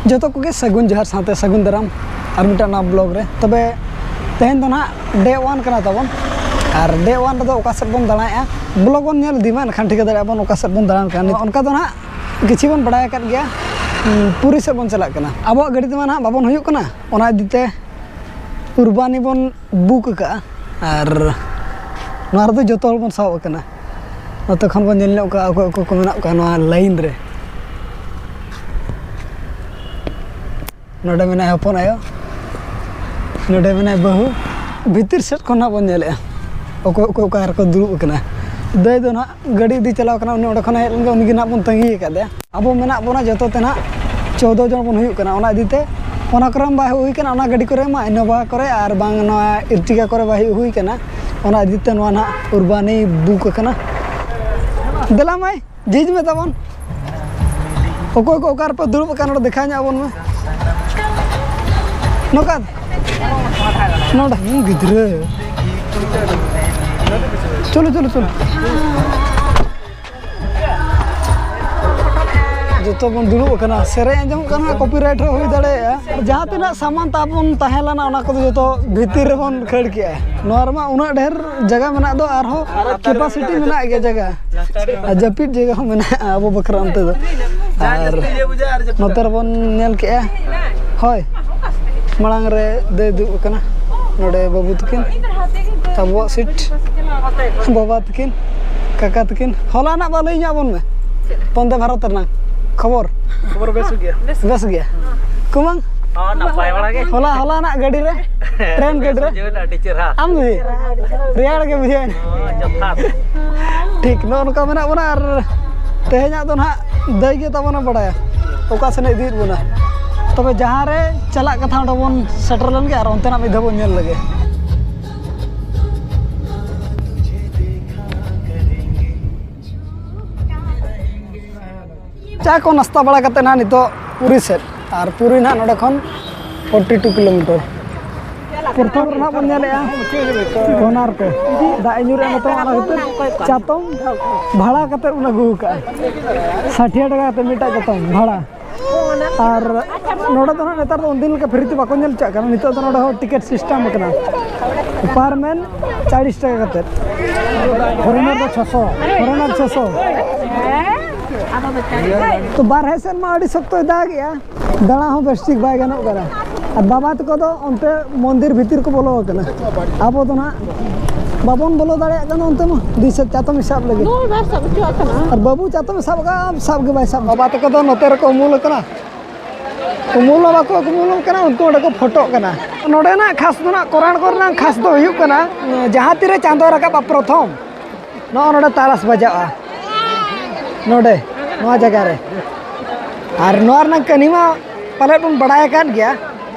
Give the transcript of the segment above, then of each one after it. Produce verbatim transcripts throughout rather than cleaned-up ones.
ᱡᱚᱛᱚ ᱠᱚᱜᱮ ᱥᱟᱹᱜᱩᱱ ᱡᱚᱦᱟᱨ ᱥᱟᱶᱛᱮ ᱥᱟᱹᱜᱩᱱ ᱫᱟᱨᱟᱢ ᱟᱨ ᱢᱤᱫᱴᱟᱝ ᱱᱟᱣᱟ ᱵᱞᱚᱜ ᱨᱮ᱾ ᱛᱚᱵᱮ ᱛᱮᱦᱮᱧ ᱫᱚ ᱱᱟᱦᱟᱜ ᱰᱮ ᱳᱣᱟᱱ ᱠᱟᱱᱟ ᱛᱟᱵᱚᱱ, ᱟᱨ ᱰᱮ ᱳᱣᱟᱱ ᱨᱮᱫᱚ ᱚᱠᱟ ᱥᱮᱫ ᱵᱚᱱ ᱫᱟᱬᱟᱭᱮᱫᱼᱟ, ᱵᱞᱚᱜ ᱵᱚᱱ ᱧᱮᱞ ᱤᱫᱤ ᱢᱟ, ᱮᱱᱠᱷᱟᱱ ᱴᱷᱤᱠᱟᱹ ᱫᱟᱲᱮᱭᱟᱜᱼᱟ ᱵᱚᱱ ᱚᱠᱟ ᱥᱮᱫ ᱵᱚᱱ ᱫᱟᱬᱟᱱ ᱠᱟᱱᱟ᱾ ᱚᱱᱠᱟ ᱫᱚ ᱱᱟᱦᱟᱜ ᱠᱤᱪᱷᱩ ᱵᱚᱱ ᱵᱟᱲᱟᱭ ᱟᱠᱟᱫ ᱜᱮᱭᱟ, ᱩᱸ, ᱯᱩᱨᱤ ᱥᱮᱫ ᱵᱚᱱ ᱪᱟᱞᱟᱜ ᱠᱟᱱᱟ᱾ ᱟᱵᱚᱣᱟᱜ ᱜᱟᱹᱰᱤ ᱛᱮᱢᱟ ᱱᱟᱦᱟᱜ ᱵᱟᱵᱚᱱ ᱦᱩᱭᱩᱜ ᱠᱟᱱᱟ, ᱚᱱᱟ ᱤᱫᱤ ᱛᱮ ᱩᱨᱵᱟᱱᱤ ᱵᱚᱱ ᱵᱩᱠ ᱟᱠᱟᱫᱼᱟ᱾ ᱟᱨ ᱱᱚᱣᱟ ᱨᱮᱫᱚ ᱡᱚᱛᱚ ᱦᱚᱲ ᱵᱚᱱ ᱥᱟᱵ ᱟᱠᱟᱱᱟ᱾ ᱱᱚᱛᱮ ᱠᱷᱚᱱ ᱵᱚᱱ ᱧᱮᱞ ᱧᱚᱜ ᱠᱟᱜᱼᱟ ᱚᱠᱚᱭ ᱚᱠᱚᱭ ᱠᱚ ᱢᱮᱱᱟᱜ ᱠᱚᱣᱟ ᱱᱚᱣᱟ ᱞᱟᱭᱤᱱ ᱨᱮ᱾ ᱱᱚᱰᱮ ᱢᱮᱱᱟᱭ ᱦᱚᱯᱚᱱ ᱟᱭᱳ, ᱱᱚᱰᱮ ᱢᱮᱱᱟᱭ ᱵᱟᱹᱦᱩ᱾ ᱵᱷᱤᱛᱤᱨ ᱥᱮᱫ ᱠᱷᱚᱱ ᱦᱟᱸᱜ ᱵᱚᱱ ᱧᱮᱞᱮᱜᱼᱟ ᱚᱠᱚᱭ ᱚᱠᱚᱭ ᱚᱠᱟ ᱨᱮᱠᱚ ᱫᱩᱲᱩᱵ ᱟᱠᱟᱱᱟ᱾ ᱫᱟᱹᱭ ᱫᱚ ᱱᱟᱦᱟᱜ ᱜᱟᱹᱰᱤ ᱤᱫᱤ ᱪᱟᱞᱟᱣ ᱠᱟᱱᱟ, ᱩᱱᱤ ᱚᱸᱰᱮ ᱠᱷᱚᱱ ᱦᱮᱡ ᱞᱮᱱ ᱜᱮ, ᱩᱱᱤ ᱜᱮ ᱱᱟᱦᱟᱜ ᱵᱚᱱ ᱛᱟᱺᱜᱤ ᱟᱠᱟᱫᱮᱭᱟ᱾ ᱟᱵᱚ ᱢᱮᱱᱟᱜ ᱵᱚᱱᱟ ᱡᱚᱛᱚ ᱛᱮ ᱱᱟᱦᱟᱜ ᱪᱳᱫᱽᱫᱳ ᱡᱚᱱ ᱵᱚᱱ ᱦᱩᱭᱩᱜ ᱠᱟᱱᱟ᱾ ᱚᱱᱟ ᱤᱫᱤ ᱛᱮ ᱚᱱᱟ ᱠᱚᱨᱮ ᱵᱟᱭ ᱦᱩᱭ ᱠᱟᱱᱟ, ᱚᱱᱟ ᱜᱟᱹᱰᱤ ᱠᱚᱨᱮ ᱢᱟ ᱤᱱᱳᱵᱷᱟ ᱠᱚᱨᱮ ᱟᱨ ᱵᱟᱝ ᱱᱚᱣᱟ ᱤᱨᱴᱤᱜᱟ ᱠᱚᱨᱮ ᱵᱟᱭ ᱦᱩᱭ ᱠᱟᱱᱟ᱾ ᱚᱱᱟ ᱤᱫᱤ ᱛᱮ ᱱᱚᱣᱟ ᱱᱟᱦᱟᱜ ᱩᱨᱵᱟᱱᱤ ᱵᱩᱠ ᱟᱠᱟᱱᱟ᱾ ᱫᱮᱞᱟ ᱢᱟᱹᱭ, ᱡᱷᱤᱡ ᱢᱮ ᱛᱟᱵᱚᱱ᱾ ᱚᱠᱚᱭ ᱠᱚ ᱚᱠᱟ ᱨᱮᱯᱮ ᱫᱩᱲᱩᱵ ᱟᱠᱟᱱ, ᱱᱚᱰᱮ ᱫᱮᱠᱷᱟᱣ ᱧᱚᱜ ᱟᱵᱚᱱ ᱢᱮ᱾ ᱱᱚᱝᱠᱟ ᱱᱚᱰᱮ ᱦᱩᱸ, ᱜᱤᱫᱽᱨᱟᱹ᱾ ᱪᱚᱞᱚ, ᱪᱚᱞᱚ, ᱪᱚᱞᱚ᱾ ᱡᱚᱛᱚ ᱵᱚᱱ ᱫᱩᱲᱩᱵ ᱟᱠᱟᱱᱟ, ᱥᱮᱨᱮᱧ ᱟᱸᱡᱚᱢᱚᱜ ᱠᱟᱱᱟ, ᱠᱚᱯᱤᱨᱟᱭᱤᱴ ᱦᱚᱸ ᱦᱩᱭ ᱫᱟᱲᱮᱭᱟᱜᱼᱟ᱾ ᱡᱟᱦᱟᱸ ᱛᱤᱱᱟᱹᱜ ᱥᱟᱢᱟᱱ ᱛᱟᱵᱚᱱ ᱛᱟᱦᱮᱸ ᱞᱮᱱᱟ, ᱚᱱᱟ ᱠᱚᱫᱚ ᱡᱚᱛᱚ ᱵᱷᱤᱛᱤᱨ ᱨᱮᱵᱚᱱ ᱠᱷᱟᱹᱲ ᱠᱮᱜᱼᱟ᱾ ᱱᱚᱣᱟ ᱨᱮᱢᱟ ᱩᱱᱟᱹᱜ ᱰᱷᱮᱨ ᱡᱟᱭᱜᱟ ᱢᱮᱱᱟᱜ ᱫᱚ, ᱟᱨᱦᱚᱸ ᱠᱮᱯᱟᱥᱤᱴᱤ ᱢᱮᱱᱟᱜ ᱜᱮᱭᱟ ᱡᱟᱭᱜᱟ, ᱟᱨ ᱡᱟᱹᱯᱤᱫ ᱡᱟᱭᱜᱟ ᱦᱚᱸ ᱢᱮᱱᱟᱜᱼᱟ ᱟᱵᱚ ᱵᱟᱠᱷᱨᱟ ᱚᱱᱛᱮ ᱫᱚ᱾ ᱟᱨ ᱱᱚᱛᱮ ᱨᱮᱵᱚᱱ ᱧᱮᱞ ᱠᱮᱜᱼᱟ, ᱦᱳᱭ, ᱢᱟᱲᱟᱝ ᱨᱮ ᱫᱟᱹᱭ ᱫᱩᱲᱩᱵ ᱟᱠᱟᱱᱟ, ᱱᱚᱰᱮ ᱵᱟᱹᱵᱩ ᱛᱟᱹᱠᱤᱱ, ᱟᱵᱚᱣᱟᱜ ᱥᱤᱴ, ᱵᱟᱵᱟ ᱛᱟᱹᱠᱤᱱ, ᱠᱟᱠᱟ ᱛᱟᱹᱠᱤᱱ᱾ ᱦᱚᱞᱟᱱᱟᱜ ᱵᱟ ᱞᱟᱹᱭ ᱧᱚᱜ ᱟᱵᱚᱱ ᱢᱮ, ᱵᱚᱱᱫᱮ ᱵᱷᱟᱨᱚᱛ ᱨᱮᱱᱟᱜ ᱠᱷᱚᱵᱚᱨ᱾ ᱠᱷᱚᱵᱚᱨ ᱵᱮᱥ ᱜᱮᱭᱟ᱾ ᱵᱮᱥ ᱜᱮᱭᱟ᱾ ᱠᱩᱢᱟᱹᱝ? ᱦᱚᱸ, ᱱᱟᱯᱟᱭ ᱵᱟᱲᱟ ᱜᱮ᱾ ᱦᱚᱞᱟ, ᱦᱚᱞᱟᱱᱟᱜ ᱜᱟᱹᱰᱤ ᱨᱮ, ᱴᱨᱮᱱ ᱜᱟᱹᱰᱤ ᱨᱮ᱾ ᱵᱩᱡᱷᱟᱹᱣ ᱮᱱᱟ, ᱟᱹᱰᱤ ᱪᱮᱦᱨᱟ᱾ ᱟᱢ ᱜᱮ? ᱨᱮᱭᱟᱲ ᱜᱮ ᱵᱩᱡᱷᱟᱹᱣ ᱮᱱᱟ᱾ ᱦᱚᱸ, ᱡᱚᱛᱷᱟᱛ᱾ ᱴᱷᱤᱠ, ᱱᱚᱜᱼᱚ ᱱᱚᱝᱠᱟ ᱢᱮᱱᱟᱜ ᱵᱚᱱᱟ᱾ ᱟᱨ ᱛᱮᱦᱮᱧᱟᱜ ᱫᱚ ᱱᱟᱦᱟᱜ ᱫᱟᱹᱭ ᱜᱮ ᱛᱟᱵᱚᱱᱮ ᱵᱟᱲᱟᱭᱟ ᱚᱠᱟ ᱥᱮᱱᱮ ᱤᱫᱤᱭᱮᱫ ᱵᱚᱱᱟ᱾ ᱛᱚᱵᱮ ᱡᱟᱦᱟᱸ ᱨᱮ ᱪᱟᱞᱟᱜ ᱠᱟᱛᱷᱟ, ᱚᱸᱰᱮ ᱵᱚᱱ ᱥᱮᱴᱮᱨ ᱞᱮᱱ ᱜᱮ ᱟᱨ ᱚᱱᱛᱮᱱᱟᱜ ᱢᱤᱫ ᱫᱷᱟᱣ ᱵᱚᱱ ᱧᱮᱞ ᱞᱮᱜᱮ᱾ ᱪᱟ ᱠᱚ ᱱᱟᱥᱛᱟ ᱵᱟᱲᱟ ᱠᱟᱛᱮ ᱱᱟᱦᱟᱜ ᱱᱤᱛᱚᱜ ᱯᱩᱨᱤ ᱥᱮᱫ, ᱟᱨ ᱯᱩᱨᱤ ᱱᱟᱦᱟᱜ ᱱᱚᱰᱮ ᱠᱷᱚᱱ ᱯᱷᱳᱨᱴᱤ ᱴᱩ ᱠᱤᱞᱳᱢᱤᱴᱟᱨ᱾ ᱯᱨᱚᱛᱷᱚᱢ ᱨᱮ ᱱᱟᱦᱟᱜ ᱵᱚᱱ ᱧᱮᱞᱮᱜᱼᱟ ᱠᱚᱨᱱᱟᱨ ᱠᱚ ᱫᱟᱜ ᱮ ᱧᱩᱨᱮᱜᱼᱟ ᱱᱤᱛᱚᱜ, ᱚᱱᱟ ᱠᱷᱟᱹᱛᱤᱨ ᱪᱟᱛᱚᱢ ᱵᱷᱟᱲᱟ ᱠᱟᱛᱮ ᱵᱚᱱ ᱟᱹᱜᱩ ᱟᱠᱟᱫᱼᱟ᱾ ᱥᱟᱴᱷᱤᱭᱟ ᱴᱟᱠᱟ ᱠᱟᱛᱮ ᱢᱤᱫᱴᱟᱜ ᱪᱟᱛᱚᱢ ᱵᱷᱟᱲᱟ᱾ ᱟᱨ ᱱᱚᱰᱮ ᱫᱚ ᱱᱟᱦᱟᱜ ᱱᱮᱛᱟᱨ ᱫᱚ ᱩᱱᱫᱤᱱ ᱞᱮᱠᱟ ᱯᱷᱨᱤ ᱛᱮ ᱵᱟᱠᱚ ᱧᱮᱞ ᱦᱚᱪᱚᱣᱟᱜ ᱠᱟᱱᱟ, ᱱᱤᱛᱚᱜ ᱫᱚ ᱱᱚᱰᱮ ᱦᱚᱸ ᱴᱤᱠᱤᱴ ᱥᱤᱥᱴᱮᱢ ᱟᱠᱟᱱᱟ, ᱯᱟᱨ ᱢᱮᱱ ᱪᱟᱲᱤᱥ ᱴᱟᱠᱟ ᱠᱟᱛᱮᱫ, ᱯᱷᱚᱨᱮᱱᱟᱨ ᱫᱚ ᱪᱷᱚᱥᱚ, ᱯᱷᱚᱨᱮᱱᱟᱨ ᱪᱷᱚᱥᱚ᱾ ᱛᱚ ᱵᱟᱨᱦᱮ ᱥᱮᱱ ᱢᱟ ᱟᱹᱰᱤ ᱥᱚᱠᱛᱚᱭ ᱫᱟᱜᱮᱜᱼᱟ, ᱫᱟᱬᱟ ᱦᱚᱸ ᱵᱮᱥ ᱴᱷᱤᱠ ᱵᱟᱭ ᱜᱟᱱᱚᱜ ᱠᱟᱱᱟ᱾ ᱟᱨ ᱵᱟᱵᱟ ᱛᱟᱠᱚ ᱫᱚ ᱚᱱᱛᱮ ᱢᱚᱱᱫᱤᱨ ᱵᱷᱤᱛᱤᱨ ᱠᱚ ᱵᱚᱞᱚ ᱟᱠᱟᱱᱟ, ᱟᱵᱚ ᱫᱚ ᱱᱟᱦᱟᱜ ᱵᱟᱵᱚᱱ ᱵᱚᱞᱚ ᱫᱟᱲᱮᱭᱟᱜ ᱠᱟᱱᱟ ᱚᱱᱛᱮ ᱢᱟ, ᱫᱤᱥᱟᱹ ᱪᱟᱛᱚᱢ ᱥᱟᱵ ᱞᱟᱹᱜᱤᱫ᱾ ᱱᱩᱭ ᱵᱟᱭ ᱥᱟᱵ ᱦᱚᱪᱚᱣᱟᱜ ᱠᱟᱱᱟ᱾ ᱟᱨ ᱵᱟᱹᱵᱩ ᱪᱟᱛᱚᱢ ᱥᱟᱵ ᱠᱟᱜᱼᱟ, ᱥᱟᱵ ᱜᱮ ᱵᱟᱭ ᱥᱟᱵ᱾ ᱵᱟᱵᱟ ᱛᱟᱠᱚ ᱫᱚ ᱱᱚᱛᱮ ᱨᱮᱠᱚ ᱩᱢᱩᱞ ᱟᱠᱟᱱᱟ, ᱩᱢᱩᱞ ᱦᱚᱸ ᱵᱟᱠᱚ ᱩᱢᱩᱞ ᱠᱟᱱᱟ, ᱩᱱᱠᱩ ᱚᱸᱰᱮ ᱠᱚ ᱯᱷᱳᱴᱳᱜ ᱠᱟᱱᱟ᱾ ᱱᱚᱰᱮᱱᱟᱜ ᱠᱷᱟᱥ ᱫᱚ ᱱᱟᱜ ᱠᱚᱨᱟᱲ ᱠᱚᱨᱮᱱᱟᱜ ᱠᱷᱟᱥ ᱫᱚ ᱦᱩᱭᱩᱜ ᱠᱟᱱᱟ, ᱡᱟᱦᱟᱸ ᱛᱤᱨᱮ ᱪᱟᱸᱫᱳ ᱨᱟᱠᱟᱵᱼᱟ ᱯᱨᱚᱛᱷᱚᱢ, ᱱᱚᱜᱼᱚ ᱱᱚᱰᱮ ᱛᱟᱨᱟᱥ ᱵᱟᱡᱟᱜᱼᱟ, ᱱᱚᱰᱮ, ᱱᱚᱣᱟ ᱡᱟᱭᱜᱟ ᱨᱮ᱾ ᱟᱨ ᱱᱚᱣᱟ ᱨᱮᱱᱟᱜ ᱠᱟᱹᱦᱱᱤ ᱢᱟ ᱯᱟᱞᱮᱫ ᱵᱚᱱ ᱵᱟᱲᱟᱭ ᱟᱠᱟᱫ ᱜᱮᱭᱟ,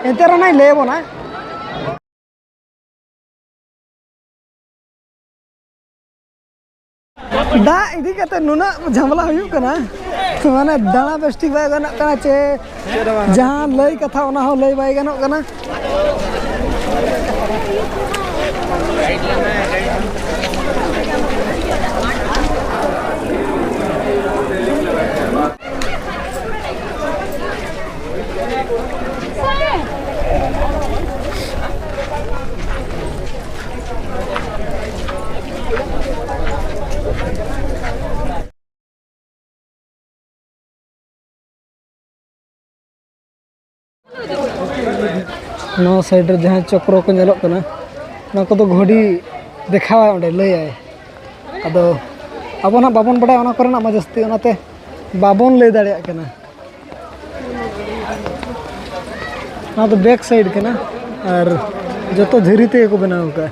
ᱮᱱᱛᱮ ᱨᱮᱦᱚᱸ ᱱᱟᱧ ᱞᱟᱹᱭ ᱟᱵᱚᱱᱟ᱾ ᱫᱟᱜ ᱤᱫᱤ ᱠᱟᱛᱮ ᱱᱩᱱᱟᱹᱜ ᱡᱷᱟᱢᱮᱞᱟ ᱦᱩᱭᱩᱜ ᱠᱟᱱᱟ, ᱢᱟᱱᱮ ᱫᱟᱬᱟ ᱵᱮᱥ ᱴᱷᱤᱠ ᱵᱟᱭ ᱜᱟᱱᱚᱜ ᱠᱟᱱᱟ, ᱪᱮ ᱡᱟᱦᱟᱸ ᱞᱟᱹᱭ ᱠᱟᱛᱷᱟ ᱚᱱᱟ ᱦᱚᱸ ᱞᱟᱹᱭ ᱵᱟᱭ ᱜᱟᱱᱚᱜ ᱠᱟᱱᱟ᱾ ᱱᱚᱣᱟ ᱥᱟᱭᱤᱰ ᱨᱮ ᱡᱟᱦᱟᱸ ᱪᱚᱠᱨᱚ ᱠᱚ ᱧᱮᱞᱚᱜ ᱠᱟᱱᱟ, ᱚᱱᱟ ᱠᱚᱫᱚ ᱜᱷᱚᱰᱤ ᱫᱮᱠᱷᱟᱣᱟᱭ, ᱚᱸᱰᱮ ᱞᱟᱹᱭᱟᱭ᱾ ᱟᱫᱚ ᱟᱵᱚ ᱱᱟᱜ ᱵᱟᱵᱚᱱ ᱵᱟᱰᱟᱭᱟ ᱚᱱᱟ ᱠᱚᱨᱮᱱᱟᱜ ᱢᱟ ᱡᱟᱹᱥᱛᱤ, ᱚᱱᱟᱛᱮ ᱵᱟᱵᱚᱱ ᱞᱟᱹᱭ ᱫᱟᱲᱮᱭᱟᱜ ᱠᱟᱱᱟ᱾ ᱱᱚᱣᱟ ᱫᱚ ᱵᱮᱠ ᱥᱟᱭᱤᱰ ᱠᱟᱱᱟ ᱟᱨ ᱡᱚᱛᱚ ᱫᱷᱤᱨᱤ ᱛᱮᱜᱮ ᱠᱚ ᱵᱮᱱᱟᱣ ᱟᱠᱟᱫᱼᱟ᱾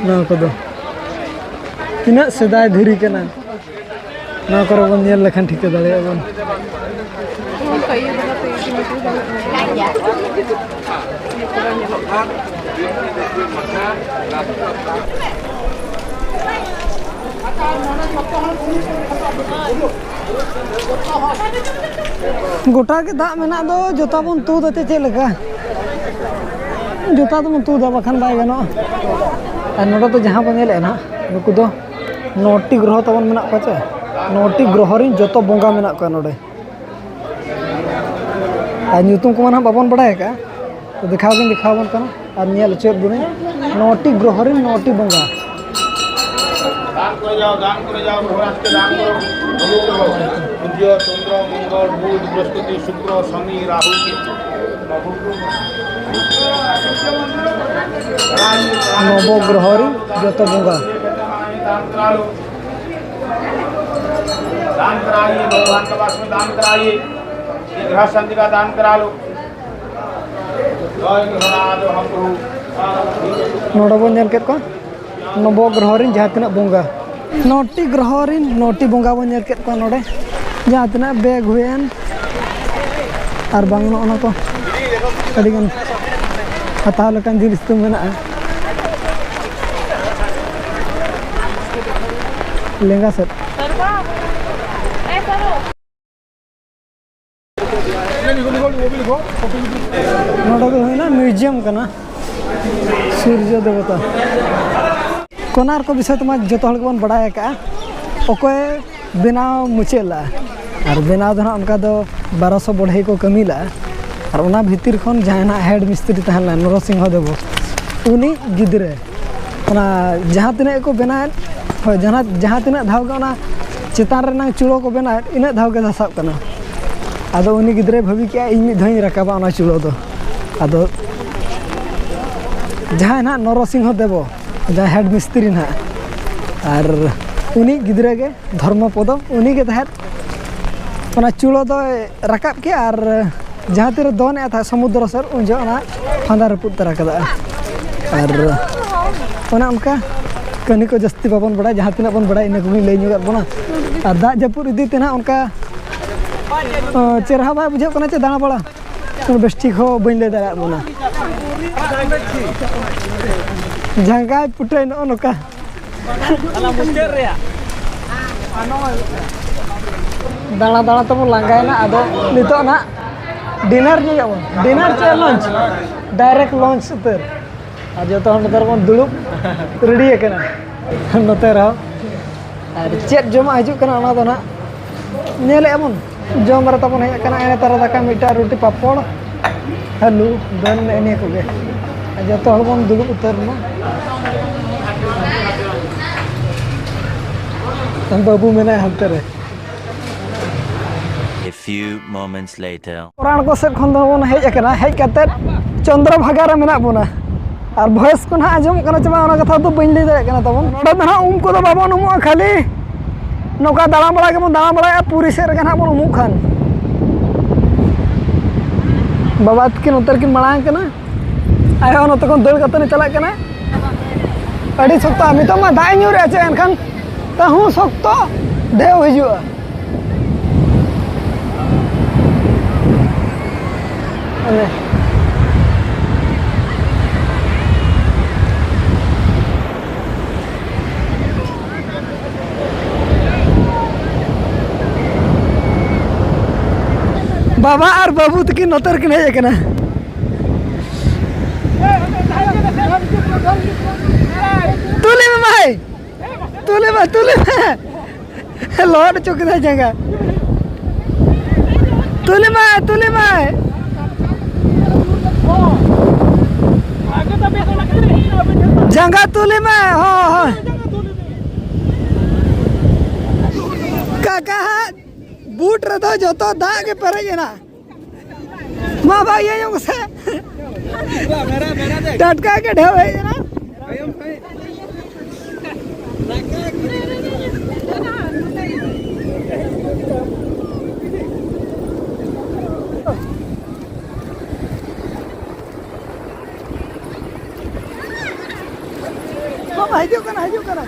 ᱱᱚᱣᱟ ᱠᱚᱫᱚ ᱛᱤᱱᱟᱹᱜ ᱥᱮᱫᱟᱭ ᱫᱷᱤᱨᱤ ᱠᱟᱱᱟ, ᱱᱚᱣᱟ ᱠᱚᱨᱮ ᱵᱚᱱ ᱧᱮᱞ ᱞᱮᱠᱷᱟᱱ ᱴᱷᱤᱠᱟᱹ ᱫᱟᱲᱮᱭᱟᱜᱼᱟ ᱵᱚᱱ᱾ ᱜᱚᱴᱟ ᱜᱮ ᱫᱟᱜ ᱢᱮᱱᱟᱜ ᱫᱚ, ᱡᱩᱛᱟ ᱵᱚᱱ ᱛᱩᱫᱟ ᱪᱮ ᱪᱮᱫ ᱞᱮᱠᱟ? ᱡᱩᱛᱟ ᱫᱚᱵᱚᱱ ᱛᱩᱫᱟ, ᱵᱟᱠᱷᱟᱱ ᱵᱟᱭ ᱜᱟᱱᱚᱜᱼᱟ᱾ ᱟᱨ ᱱᱚᱰᱮ ᱫᱚ ᱡᱟᱦᱟᱸ ᱵᱚᱱ ᱧᱮᱞᱮᱫᱼᱟ ᱱᱟᱦᱟᱜ, ᱱᱩᱠᱩ ᱫᱚ ᱱᱚᱴᱤ ᱜᱨᱚᱦᱚ ᱛᱟᱵᱚᱱ ᱢᱮᱱᱟᱜ ᱠᱚᱣᱟ ᱪᱮ, ᱱᱚᱴᱤ ᱜᱨᱚᱦᱚ ᱨᱮᱱ ᱡᱚᱛᱚ ᱵᱚᱸᱜᱟ ᱢᱮᱱᱟᱜ ᱠᱚᱣᱟ ᱱᱚᱰᱮ᱾ ᱟᱨ ᱧᱩᱛᱩᱢ ᱠᱚᱢᱟ ᱱᱟᱦᱟᱜ ᱵᱟᱵᱚᱱ ᱵᱟᱲᱟᱭ ᱟᱠᱟᱫᱼᱟ, ᱛᱚ ᱫᱮᱠᱷᱟᱣ ᱜᱤᱧ ᱫᱮᱠᱷᱟᱣ ᱟᱵᱚᱱ ᱠᱟᱱᱟ᱾ ᱟᱨ ᱧᱮᱞ ᱦᱚᱪᱚᱭᱮᱫ ᱵᱚᱱᱟᱹᱧ ᱱᱚᱴᱤ ᱜᱨᱚᱦᱚ ᱨᱮᱱ ᱱᱚᱴᱤ ᱵᱚᱸᱜᱟ᱾ দান করে যাও, দান করে যাও, ভোলানাথকে দান করো। পবিত্র হোক। সূর্য, চন্দ্র, মঙ্গল, বুধ, বৃহস্পতি, শুক্র, শনি, রাহু, কেতু। নবগ্রহরই যত বোঙ্গা। দান করালো। দান করাইয়ে, ভগবান কা বাস মে দান করাইয়ে। বিগ্রহ শান্তি কা দান করালো। জয় গণনাথ মহাপ্রভু। ᱱᱚᱰᱮ ᱵᱚᱱ ᱧᱮᱞ ᱠᱮᱫ ᱠᱚᱣᱟ ᱱᱚᱵᱚ ᱜᱨᱚᱦᱚ ᱨᱮᱱ ᱡᱟᱦᱟᱸ ᱛᱤᱱᱟᱹᱜ ᱵᱚᱸᱜᱟ, ᱱᱚᱴᱤ ᱜᱨᱚᱦᱚ ᱨᱮᱱ ᱱᱚᱴᱤ ᱵᱚᱸᱜᱟ ᱵᱚᱱ ᱧᱮᱞ ᱠᱮᱫ ᱠᱚᱣᱟ ᱱᱚᱰᱮ, ᱡᱟᱦᱟᱸ ᱛᱤᱱᱟᱹᱜ ᱵᱮᱜᱽ ᱦᱩᱭᱮᱱ ᱟᱨ ᱵᱟᱝ ᱱᱚᱜᱼᱚ ᱱᱟ ᱠᱚ ᱟᱹᱰᱤᱜᱟᱱ ᱦᱟᱛᱟᱣ ᱞᱮᱠᱟᱱ ᱡᱤᱱᱤᱥ ᱠᱚ ᱢᱮᱱᱟᱜᱼᱟ᱾ ᱞᱮᱸᱜᱟ ᱥᱮᱫ᱾ ᱱᱚᱰᱮ ᱫᱚ ᱦᱩᱭᱱᱟ ᱢᱤᱭᱩᱡᱤᱭᱟᱢ ᱠᱟᱱᱟ ᱥᱩᱨᱡᱚ ᱫᱮᱵᱚᱛᱟ᱾ ᱠᱳᱱᱟᱨᱠᱚ ᱵᱤᱥᱚᱭ ᱛᱮᱢᱟ ᱡᱚᱛᱚ ᱦᱚᱲ ᱜᱮᱵᱚᱱ ᱵᱟᱲᱟᱭ ᱟᱠᱟᱫᱼᱟ, ᱚᱠᱚᱭ ᱵᱮᱱᱟᱣ ᱢᱩᱪᱟᱹᱫ ᱞᱮᱫᱼᱟ᱾ ᱟᱨ ᱵᱮᱱᱟᱣ ᱫᱚ ᱱᱟᱦᱟᱜ ᱚᱱᱠᱟ ᱫᱚ ᱵᱟᱨᱚᱥᱚ ᱵᱚᱲᱦᱮ ᱠᱚ ᱠᱟᱹᱢᱤ ᱞᱮᱫᱼᱟ᱾ ᱟᱨ ᱚᱱᱟ ᱵᱷᱤᱛᱤᱨ ᱠᱷᱚᱱ ᱡᱟᱦᱟᱸᱭ ᱱᱟᱦᱟᱜ ᱦᱮᱰ ᱢᱤᱥᱛᱨᱤ ᱛᱟᱦᱮᱸ ᱞᱮᱱᱟ ᱱᱚᱨᱚᱥᱤᱝᱦᱚ ᱫᱮᱵᱚ, ᱩᱱᱤ ᱜᱤᱫᱽᱨᱟᱹ ᱚᱱᱟ ᱡᱟᱦᱟᱸ ᱛᱤᱱᱟᱹᱜ ᱜᱮᱠᱚ ᱵᱮᱱᱟᱣᱮᱫ, ᱦᱳᱭ, ᱡᱟᱦᱟᱸ, ᱡᱟᱦᱟᱸ ᱛᱤᱱᱟᱹᱜ ᱫᱷᱟᱣ ᱜᱮ ᱚᱱᱟ ᱪᱮᱛᱟᱱ ᱨᱮᱱᱟᱝ ᱪᱩᱲᱟᱹ ᱠᱚ ᱵᱮᱱᱟᱣᱮᱫ, ᱤᱱᱟᱹᱜ ᱫᱷᱟᱣ ᱜᱮ ᱫᱷᱟᱥᱟᱜ ᱠᱟᱱᱟ᱾ ᱟᱫᱚ ᱩᱱᱤ ᱜᱤᱫᱽᱨᱟᱹᱭ ᱵᱷᱟᱹᱵᱤ ᱠᱮᱜᱼᱟ, "ᱤᱧ ᱢᱤᱫ ᱫᱷᱟᱣ ᱤᱧ ᱨᱟᱠᱟᱵᱟ ᱚᱱᱟ ᱪᱩᱲᱟᱹ ᱫᱚ᱾" ᱟᱫᱚ ᱡᱟᱦᱟᱸᱭ ᱱᱟᱦᱟᱜ ᱱᱚᱨᱚᱥᱤᱝᱦᱚ ᱫᱮᱵᱚ, ᱡᱟᱦᱟᱸᱭ ᱦᱮᱰ ᱢᱤᱥᱛᱨᱤ ᱱᱟᱦᱟᱜ, ᱟᱨ ᱩᱱᱤ ᱜᱤᱫᱽᱨᱟᱹ ᱜᱮ ᱫᱷᱚᱨᱢᱚᱯᱚᱫᱚ, ᱩᱱᱤ ᱜᱮ ᱛᱟᱦᱮᱸᱫ ᱚᱱᱟ ᱪᱩᱲᱟᱹ ᱫᱚᱭ ᱨᱟᱠᱟᱵ ᱠᱮᱜᱼᱟ ᱟᱨ ᱡᱟᱦᱟᱸ ᱛᱤᱨᱮ ᱫᱚᱱ ᱮᱫ ᱛᱟᱦᱮᱸᱫ ᱥᱚᱢᱩᱫᱨᱚ ᱥᱮᱫ, ᱩᱱ ᱡᱚᱦᱚᱜ ᱚᱱᱟ ᱯᱷᱟᱸᱫᱟ ᱨᱟᱹᱯᱩᱫ ᱛᱟᱨᱟ ᱠᱟᱫᱟ᱾ ᱟᱨ ᱚᱱᱮ ᱚᱱᱠᱟ ᱠᱟᱹᱦᱱᱤ ᱠᱚ ᱡᱟᱹᱥᱛᱤ ᱵᱟᱵᱚᱱ ᱵᱟᱲᱟᱭᱟ, ᱡᱟᱦᱟᱸ ᱛᱤᱱᱟᱹᱜ ᱵᱚᱱ ᱵᱟᱲᱟᱭᱟ ᱤᱱᱟᱹ ᱠᱚᱜᱮᱧ ᱞᱟᱹᱭ ᱧᱚᱜᱟᱫ ᱵᱚᱱᱟ᱾ ᱟᱨ ᱫᱟᱜ ᱡᱟᱹᱯᱩᱫ ᱤᱫᱤ ᱛᱮ ᱱᱟᱦᱟᱜ ᱚᱱᱠᱟ, ᱚ, ᱪᱮᱨᱦᱟ ᱵᱟᱭ ᱵᱩᱡᱷᱟᱹᱜ ᱠᱟᱱᱟ ᱪᱮ ᱫᱟᱬᱟ ᱵᱟᱲᱟ, ᱵᱮᱥ ᱴᱷᱤᱠ ᱦᱚᱸ ᱵᱟᱹᱧ ᱞᱟᱹᱭ ᱫᱟᱲᱮᱭᱟᱜ ᱵᱚᱱᱟ᱾ ᱡᱟᱸᱜᱟᱭ ᱯᱩᱴᱟᱹᱭ ᱱᱚᱜᱼᱚ ᱱᱚᱝᱠᱟ᱾ ᱚᱱᱟ ᱢᱩᱪᱟᱹᱫ ᱨᱮᱭᱟᱜ᱾ ᱫᱟᱬᱟ ᱫᱟᱬᱟ ᱛᱮᱵᱚᱱ ᱞᱟᱸᱜᱟᱭᱮᱱᱟ, ᱟᱫᱚ ᱱᱤᱛᱚᱜ ᱱᱟᱦᱟᱜ ᱰᱤᱱᱟᱨ ᱧᱚᱜ ᱟᱵᱚᱱ᱾ ᱰᱤᱱᱟᱨ ᱪᱮ ᱞᱚᱧᱪ? ᱰᱟᱭᱨᱮᱠᱴ ᱞᱚᱧᱪ ᱩᱛᱟᱹᱨ᱾ ᱟᱨ ᱡᱚᱛᱚ ᱦᱚᱲ ᱱᱚᱛᱮ ᱨᱮᱵᱚᱱ ᱫᱩᱲᱩᱵ ᱨᱮᱰᱤ ᱟᱠᱟᱱᱟ ᱱᱚᱛᱮ ᱨᱮᱦᱚᱸ᱾ ᱟᱨ ᱪᱮᱫ ᱡᱚᱢᱟᱜ ᱦᱤᱡᱩᱜ ᱠᱟᱱᱟ ᱚᱱᱟ ᱫᱚ ᱱᱟᱦᱟᱜ ᱧᱮᱞᱮᱫᱼᱟ ᱵᱚᱱ᱾ ᱡᱚᱢ ᱨᱮ ᱛᱟᱵᱚᱱ ᱦᱮᱡ ᱟᱠᱟᱱᱟ ᱮᱱᱮ ᱛᱟᱨᱟ ᱫᱟᱠᱟ, ᱢᱤᱫᱴᱟᱝ ᱨᱩᱴᱤ, ᱯᱟᱯᱚᱲ, ᱟᱹᱞᱩ, ᱫᱟᱹᱞ, ᱱᱮᱜᱼᱮ ᱱᱤᱭᱟᱹ ᱠᱚᱜᱮ᱾ ᱟᱨ ᱡᱚᱛᱚ ᱦᱚᱲ ᱵᱚᱱ ᱫᱩᱲᱩᱵ ᱩᱛᱟᱹᱨ ᱮᱱᱟ᱾ ᱵᱟᱹᱵᱩ ᱢᱮᱱᱟᱭᱟ ᱦᱟᱱᱛᱮ ᱨᱮ᱾ A few moments later. ᱚᱨᱟᱬ ᱠᱚ ᱥᱮᱫ ᱠᱷᱚᱱ ᱫᱚᱵᱚᱱ ᱦᱮᱡ ᱟᱠᱟᱱᱟ᱾ ᱦᱮᱡ ᱠᱟᱛᱮᱫ ᱪᱚᱱᱫᱨᱚ ᱵᱷᱟᱜᱟ ᱨᱮ ᱢᱮᱱᱟᱜ ᱵᱚᱱᱟ᱾ ᱟᱨ ᱵᱷᱚᱭᱮᱥ ᱠᱚ ᱱᱟᱦᱟᱜ ᱟᱸᱡᱚᱢᱚᱜ ᱠᱟᱱᱟ ᱪᱮ ᱵᱟᱝ, ᱚᱱᱟ ᱠᱟᱛᱷᱟ ᱫᱚ ᱵᱟᱹᱧ ᱞᱟᱹᱭ ᱫᱟᱲᱮᱭᱟᱜ ᱠᱟᱱᱟ ᱛᱟᱵᱚᱱ᱾ ᱱᱚᱰᱮ ᱫᱚ ᱱᱟᱦᱟᱜ ᱩᱢ ᱠᱚᱫᱚ ᱵᱟᱵᱚᱱ ᱩᱢᱩᱜᱼᱟ, ᱠᱷᱟᱹᱞᱤ ᱱᱚᱝᱠᱟ ᱫᱟᱬᱟ ᱵᱟᱲᱟ ᱜᱮᱵᱚᱱ ᱫᱟᱬᱟ ᱵᱟᱲᱟᱭᱟ, ᱯᱩᱨᱤ ᱥᱮᱫ ᱨᱮᱜᱮ ᱱᱟᱦᱟᱜ ᱵᱚᱱ ᱩᱢᱩᱜ ᱠᱷᱟᱱ᱾ ᱵᱟᱵᱟ ᱛᱟᱹᱠᱤᱱ ᱱᱚᱛᱮ ᱨᱮᱠᱤᱱ ᱢᱟᱲᱟᱝ ᱠᱟᱱᱟ, ᱟᱭᱳ ᱦᱚᱸ ᱱᱚᱛᱮ ᱠᱷᱚᱱ ᱫᱟᱹᱲ ᱠᱟᱛᱮ ᱞᱮ ᱪᱟᱞᱟᱜ ᱠᱟᱱᱟ᱾ ᱟᱹᱰᱤ ᱥᱚᱠᱛᱚ, ᱱᱤᱛᱚᱜ ᱢᱟ ᱫᱟᱜ ᱮ ᱧᱩᱨᱮᱜᱼᱟ ᱪᱮ, ᱮᱱᱠᱷᱟᱱ ᱛᱟᱹᱦᱩᱸ ᱥᱚᱠᱛᱚ ᱰᱷᱮᱣ ᱦᱤᱡᱩᱜᱼᱟ᱾ ᱚᱱᱮ᱾ ᱵᱟᱵᱟ ᱟᱨ ᱵᱟᱹᱵᱩ ᱛᱟᱹᱠᱤᱱ ᱱᱚᱛᱮ ᱨᱮᱠᱤᱱ ᱦᱮᱡ ᱟᱠᱟᱱᱟ᱾ ᱛᱩᱞᱤ ᱢᱮ ᱢᱟᱹᱭ, ᱛᱩᱞᱤ ᱢᱮ, ᱛᱩᱞᱤ ᱢᱮ᱾ ᱞᱚᱦᱚᱫ ᱦᱚᱪᱚ ᱠᱮᱫᱟᱭ ᱡᱟᱸᱜᱟ᱾ ᱛᱩᱞᱤ ᱢᱟᱹᱭ, ᱛᱩᱞᱤ ᱢᱟᱹᱭ᱾ ᱡᱟᱸᱜᱟ ᱛᱩᱞᱤ ᱢᱮ, ᱦᱚᱸ, ᱦᱚᱸ᱾ ᱠᱟᱠᱟ ᱦᱟᱸᱜ ᱵᱩᱴ ᱨᱮᱫᱚ ᱡᱚᱛᱚ ᱫᱟᱜ ᱜᱮ ᱯᱮᱨᱮᱡ ᱮᱱᱟ᱾ ᱢᱟ ᱵᱟ, ᱤᱭᱟᱹ ᱧᱚᱜ ᱥᱮ᱾ ᱴᱟᱴᱠᱟ ᱜᱮ ᱰᱷᱮᱣ ᱦᱮᱡ ᱮᱱᱟ᱾ ᱵᱟᱵᱟ, ᱦᱤᱡᱩᱜ ᱠᱟᱱᱟ, ᱦᱤᱡᱩᱜ ᱠᱟᱱᱟ᱾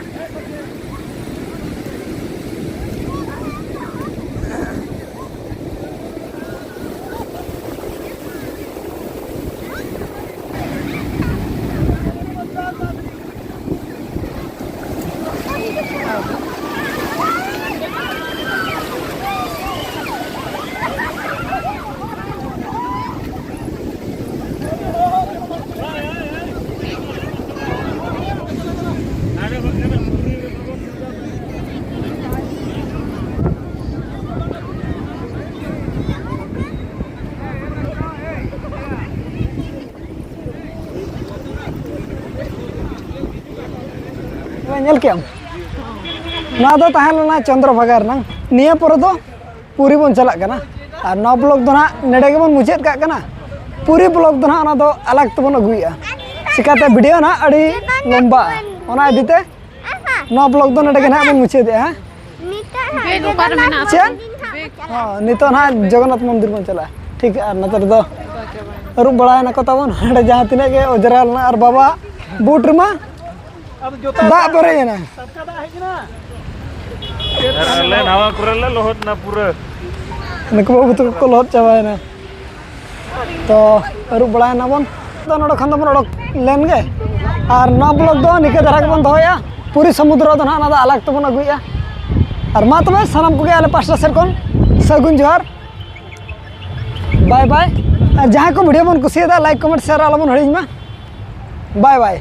ᱧᱮᱞ ᱠᱮᱜ ᱟᱢ? ᱱᱚᱣᱟ ᱫᱚ ᱛᱟᱦᱮᱸ ᱞᱮᱱᱟ ᱪᱚᱱᱫᱨᱚᱵᱷᱟᱜᱟ ᱨᱮᱱᱟᱝ᱾ ᱱᱤᱭᱟᱹ ᱯᱚᱨᱮ ᱫᱚ ᱯᱩᱨᱤ ᱵᱚᱱ ᱪᱟᱞᱟᱜ ᱠᱟᱱᱟ᱾ ᱟᱨ ᱱᱚᱣᱟ ᱵᱞᱚᱜ ᱫᱚ ᱱᱟᱦᱟᱜ ᱱᱚᱰᱮ ᱜᱮᱵᱚᱱ ᱢᱩᱪᱟᱹᱫ ᱠᱟᱜ ᱠᱟᱱᱟ᱾ ᱯᱩᱨᱤ ᱵᱞᱚᱜ ᱫᱚ ᱱᱟᱦᱟᱜ ᱚᱱᱟ ᱫᱚ ᱟᱞᱟᱜᱽ ᱛᱮᱵᱚᱱ ᱟᱹᱜᱩᱭᱮᱫᱼᱟ᱾ ᱪᱤᱠᱟᱛᱮ ᱵᱷᱤᱰᱤᱭᱳ ᱱᱟᱦᱟᱜ ᱟᱹᱰᱤ ᱞᱚᱢᱵᱟᱜᱼᱟ, ᱚᱱᱟ ᱤᱫᱤ ᱛᱮ ᱱᱚᱣᱟ ᱵᱞᱚᱜ ᱫᱚ ᱱᱚᱰᱮ ᱜᱮ ᱱᱟᱦᱟᱜ ᱵᱚᱱ ᱢᱩᱪᱟᱹᱫᱮᱜᱼᱟ, ᱦᱮᱸ? ᱱᱤᱛᱚᱜ ᱦᱟᱸᱜ ᱵᱮᱜᱽ ᱚᱠᱟᱨᱮ ᱡᱚᱜᱚᱱᱱᱟᱛᱷ ᱢᱮᱱᱟᱜᱼᱟ? ᱪᱮᱫ? ᱢᱚᱱᱫᱤᱨ ᱦᱟᱸᱜ ᱵᱚᱱ ᱪᱟᱞᱟᱜᱼᱟ᱾ ᱦᱚᱸ, ᱱᱤᱛᱚᱜ ᱱᱟᱦᱟᱜ ᱡᱚᱜᱚᱱᱱᱟᱛᱷ ᱢᱚᱱᱫᱤᱨ ᱵᱚᱱ ᱪᱟᱞᱟᱜᱼᱟ᱾ ᱴᱷᱤᱠ, ᱟᱨ ᱱᱚᱛᱮ ᱨᱮᱫᱚ ᱟᱹᱨᱩᱵ ᱵᱟᱲᱟᱭᱮᱱᱟ ᱠᱚ ᱛᱟᱵᱚᱱ ᱦᱟᱸᱰᱮ ᱡᱟᱦᱟᱸ ᱛᱤᱱᱟᱹᱜ ᱜᱮ ᱚᱡᱽᱨᱟ ᱞᱮᱱᱟ, ᱟᱨ ᱵᱟᱵᱟ ᱵᱩᱴ ᱨᱮᱢᱟ ᱫᱟᱜ ᱯᱮᱨᱮᱡ ᱮᱱᱟ᱾ ᱟᱨ ᱟᱞᱮ ᱱᱟᱣᱟ ᱠᱚᱨᱮ ᱞᱮ ᱞᱚᱦᱚᱫ ᱮᱱᱟ ᱯᱩᱨᱟᱹ᱾ ᱱᱩᱠᱩ ᱵᱟᱹᱵᱩ ᱛᱟᱠᱚ ᱠᱚ ᱞᱚᱦᱚᱫ ᱪᱟᱵᱟᱭᱮᱱᱟ᱾ ᱛᱚ, ᱟᱹᱨᱩᱵ ᱵᱟᱲᱟᱭᱮᱱᱟ ᱵᱚᱱ᱾ ᱛᱚ, ᱱᱚᱰᱮ ᱠᱷᱚᱱ ᱫᱚᱵᱚᱱ ᱚᱰᱚᱠ ᱞᱮᱱ ᱜᱮ᱾ ᱟᱨ ᱱᱚᱣᱟ ᱵᱞᱚᱜ ᱫᱚ ᱱᱤᱝᱠᱟᱹ ᱫᱷᱟᱨᱟ ᱜᱮᱵᱚᱱ ᱫᱚᱦᱚᱭᱟ᱾ ᱯᱩᱨᱤ ᱥᱚᱢᱩᱫᱨᱚ ᱫᱚ ᱱᱟᱦᱟᱜ ᱚᱱᱟ ᱫᱚ ᱟᱞᱟᱜᱽ ᱛᱮᱵᱚᱱ ᱟᱹᱜᱩᱭᱮᱫᱼᱟ᱾ ᱟᱨ ᱢᱟ ᱛᱚᱵᱮ, ᱥᱟᱱᱟᱢ ᱠᱚᱜᱮ ᱟᱞᱮ ᱯᱟᱥᱴᱟ ᱥᱮᱫ ᱠᱷᱚᱱ ᱥᱟᱹᱜᱩᱱ ᱡᱚᱦᱟᱨ᱾ ᱵᱟᱭ ᱵᱟᱭ᱾ ᱟᱨ ᱡᱟᱦᱟᱸᱭ ᱠᱚ ᱵᱷᱤᱰᱤᱭᱳ ᱵᱚᱱ ᱠᱩᱥᱤᱭᱟᱫᱟ, ᱞᱟᱭᱤᱠ, ᱠᱚᱢᱮᱱᱴ, ᱥᱮᱭᱟᱨ ᱟᱞᱚᱵᱚᱱ ᱦᱤᱲᱤᱧ ᱢᱟ᱾ ᱵᱟᱭ ᱵᱟᱭ᱾